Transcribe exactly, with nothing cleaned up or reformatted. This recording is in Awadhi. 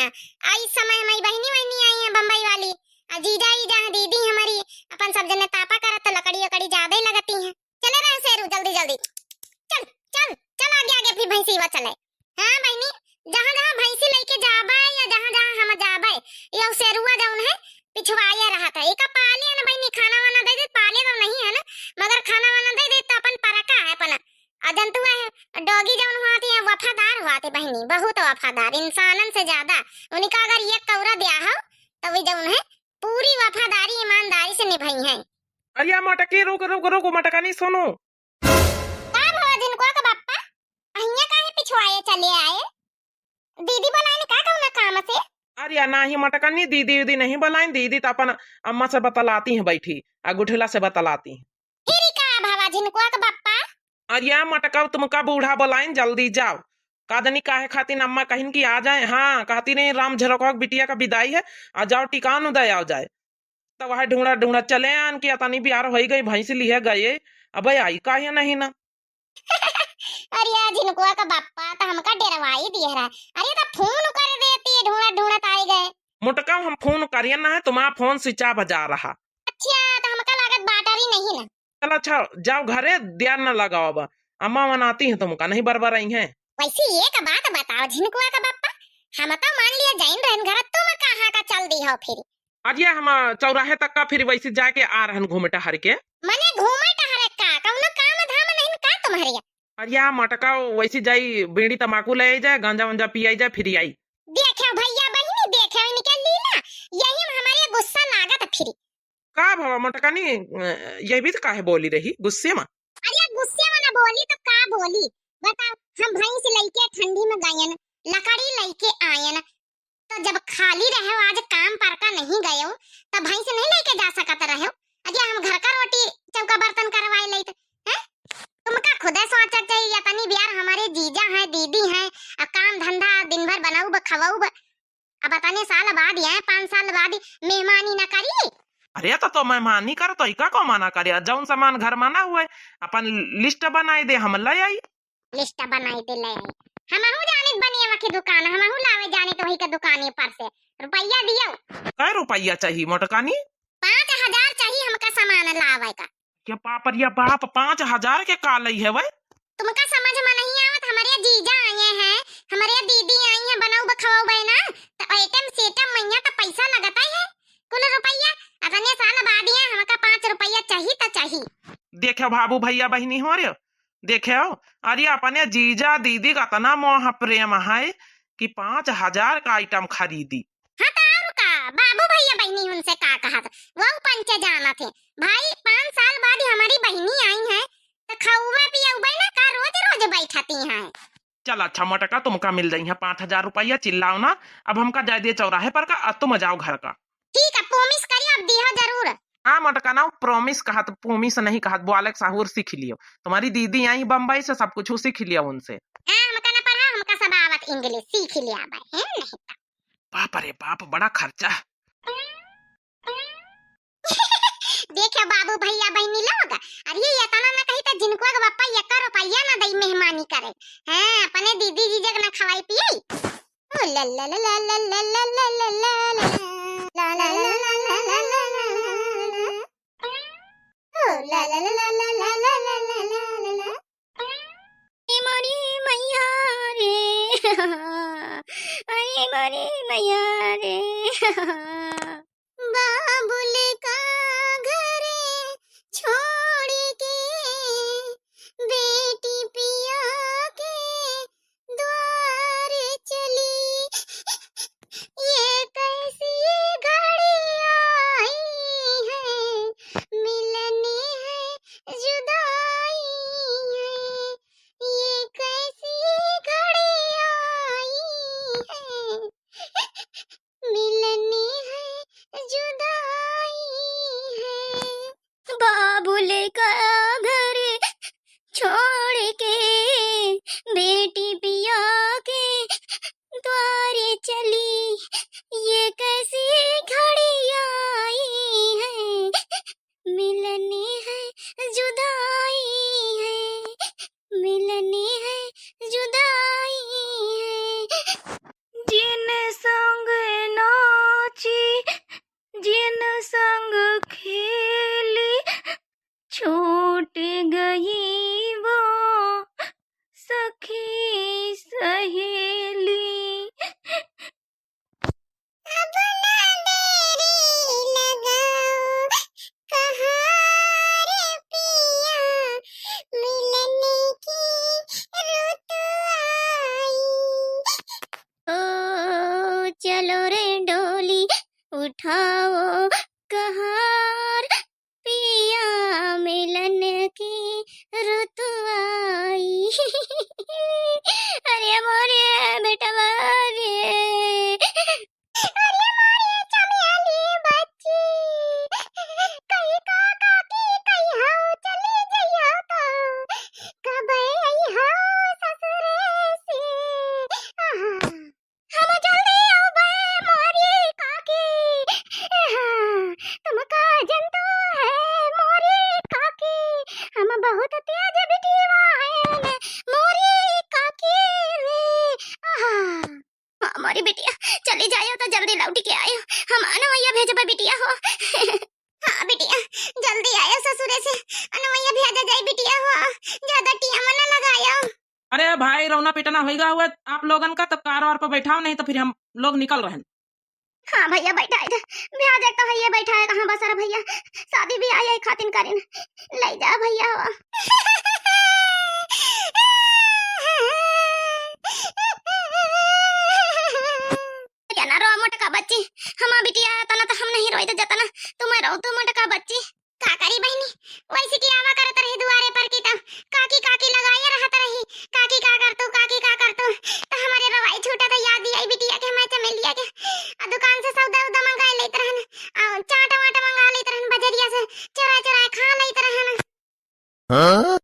आ इस समय हमारी बहिनी वहिनी आई हैं बम्बई वाली, आ जीजा ईजा हैं, दीदी हमारी, अपन सब जने तापा करत तो लकड़ी वकड़ी ज्यादा ही लगती हैं। चले रहे शेरू जल्दी जल्दी, चल चल चल आगे आगे अपनी भैंसी वा चले। हाँ बहिनी, जहाँ जहाँ भैंसी लेके जाबे या जहाँ जहाँ हम जाबे, ये शेरुआ जौन है पिछुआए रहत है। एका पाले न बहिनी, खाना वाना दे दे, पाले तो नहीं है ना, मगर खाना वाना दे दे तो अपन परका है अपन। और जंतु है डॉगी जौन हुआ थे वफादार हुआ थे बहिनी, बहुत वफादार, इंसानन से ज्यादा। उनका अगर ये कौरा दिया हो तो वे जौन है पूरी वफादारी ईमानदारी से निभाई है। अरे या मटकी, रुक रुक रुक, मटकनी सुनो। का भवा झिनकुआ का बप्पा, अहिया काहे पिछुआए चले आए? दीदी बोलाइन का कौना काम से? अरे या नाही मटकनी, दीदी उदी नहीं बोलाइन, दीदी तो अपन अम्मा से बतलाती हैं बैठी, आ गुठला से बतलाती हैं। फिर का भवा झिनकुआ का बप्पा? अरे या मटका, तुमका बूढ़ा बोलाइन, जल्दी जाओ। का जनी काहे खातिर अम्मा कहिन कि आ जाए, हाँ कहती नहीं, राम झरोखवा के बिटिया का विदाई है, आ जाओ टिकान उदय आओ जाए। तब वह ढूंढा ढूंढा चले आन कि अतनी बियार होई गई, भैंस लिहे गए, अब आई काहे नहीं ना। अरे या झिनकुआ का बप्पा तो हमका डरवाई दिए रहा। अरे तो फोन कर देती, ढूंढत ढूंढत आई गए। मोटका हम फोन करिए ना है, तुम्हारा फोन switch off जा रहा। अच्छा तो हमका लागत battery नहीं ना। चल अच्छा जाओ घरे, देर न लगाओ अब, अम्मा मनाती हैं तुमका, नहीं बरबर आई हैं। वैसे एक बात बताओ झिनकुआ का बप्पा, हम तो मान लिया जाइन रहन घर, तुम कहाँ का चल दी हो फिर? अरे हम चौराहे तक का फिर वैसे जाके आ रहन घूमे टहर के। मने घूमे टहरे का, कौनो काम धाम नहीं का तुम्हारे? अरे मटका वैसे जाई बीड़ी तमाकू ले आई जाए, गांजा वांजा पी आई जाए, फिर आई। देखे भैया बहिनी, देखे इनके लीला, यही में हमारे गुस्सा लागत फिर। का भवा मटकनी, अ, ये भी तो काहे बोली रही गुस्से में? अरे गुस्से में ना बोली तो का बोली, बताओ, हम भैंस लइके ठंडी में गयन, लकड़ी लइके आयन, तो जब खाली रहे आज काम पर का नहीं गए, तो भैंस नहीं लेके जा सकत रहे? अरे हम घर का रोटी चौका बर्तन करवाए लेते हैं? तुमका खुदे सोचा चाहिए, इतनी बियार हमारे जीजा हैं, दीदी हैं, आ काम धंधा दिन भर बनाऊब खवाऊब, अब तने साल बाद या पाँच साल बाद मेहमानी न करी। अरे तो, तो मेहमानी कर तो इका को मना करे, जौन सामान घर में ना हुए अपन list बनाई दे, हम ले आई। List बनाई दे ले आई। हमहू जानित बनियवा के दुकान, हमहू लावे जानित वही के दुकानी पर से। रुपया दियो। कै रुपया चाहिए मोटकानी? पाँच हजार चाहिए हमका सामान लावे का। के बाप रे बाप, पाँच हजार के का लई है वै? तुमका समझ में नहीं आवत, हमरे जीजा आए हैं, हमरे दीदी आई हैं, बनऊ बखवऊ बे ना, त item setem मइया त पैसा लगता है, कुल रुपया। अतने साल बाद ये हमका पाँच रुपया चाही त चाही। देखे बाबू भैया बहिनी हो रे, देखे हो, अरे अपने जीजा दीदी का इतना मोह प्रेम है कि पाँच हजार का item खरीदी। हाँ, तो और का, बाबू भैया बहिनी उनसे का कहत, वो पंचे जानत है। भाई, पाँच साल बाद ही हमारी बहिनी आई है, तो खउबे पियउबे ना का, रोज रोज बैठती हैं। चल अच्छा मोटका, तुमका मिल जाई है पाँच हजार रुपया, चिल्लाओ ना। अब हमका जाए दिए चौराहे पर का, अब तुम जाओ घर का। ठीक है, promise करियो, अब दिहो जरूर। हाँ मोटका ना, promise कहत, promise नहीं कहत, बोले के सहूर सीख लियो। तुम्हारी दीदी आई बम्बई से, सब कुछ सीख लियो उनसे। हाँ, हमका ना पढ़ा, हमका सब आवत English, सीख लिया भाई, है नहीं तो। बाप रे बाप, बड़ा खर्चा। देखे बाबू भैया बहिनी लोग, अरे ये इतना ना कही तो जिनको के बापा एक रुपया ना दई मेहमानी करे। हाँ, अपने दीदी जीजा के ना खवाई पियाई। ओ ला ला ला ला। ओ ला ला ला। अरे मोरी मैया रे, अरे मोरी मैया रे। बाबुल का घरे छोड़ के बेटी पिया के द्वार चली। ये कैसी घड़ी आई है, मिलनी है जुदाई है। ये कैसी घड़ी आई है, मिलनी है जुदाई है। बाबुल का घर छोड़ के बेटी पिया के द्वारे चली, ये कैसी घड़ी आई है, मिलनी है जुदाई है, मिलनी है जुदाई है। जिन संग अरे भाई, रौना पिटना होइगा हुआ आप लोगन का, तो कार वार पर बैठाओ, नहीं तो फिर हम लोग निकल रहन। हाँ भैया, बैठाए दे। ब्याह देख तो भैया, बैठाए कहाँ बसर भैया, शादी भी आई है खातिन करिन, ले जा भैया हो। या ना रो मोटका बच्ची, हमा बिटिया तना तो हम नहीं रोई तो जतना तुम्हें रो तू मोटका बच्ची। का करी बहिनी, वैसे की आवा करत रही दुआरे पर की त काकी काकी लगाए रहत रही, काकी का करतू, काकी का करतू, त हमरे रवाई छूटा त याद आई बिटिया के, हमारे चमेलिया के। आ दुकान से सौदा उदा मंगाए लेत रहन, आ चाट वाट मंगा लेत रहन बजरिया से, चुरा चुरा खा लेत रहन। हाँ?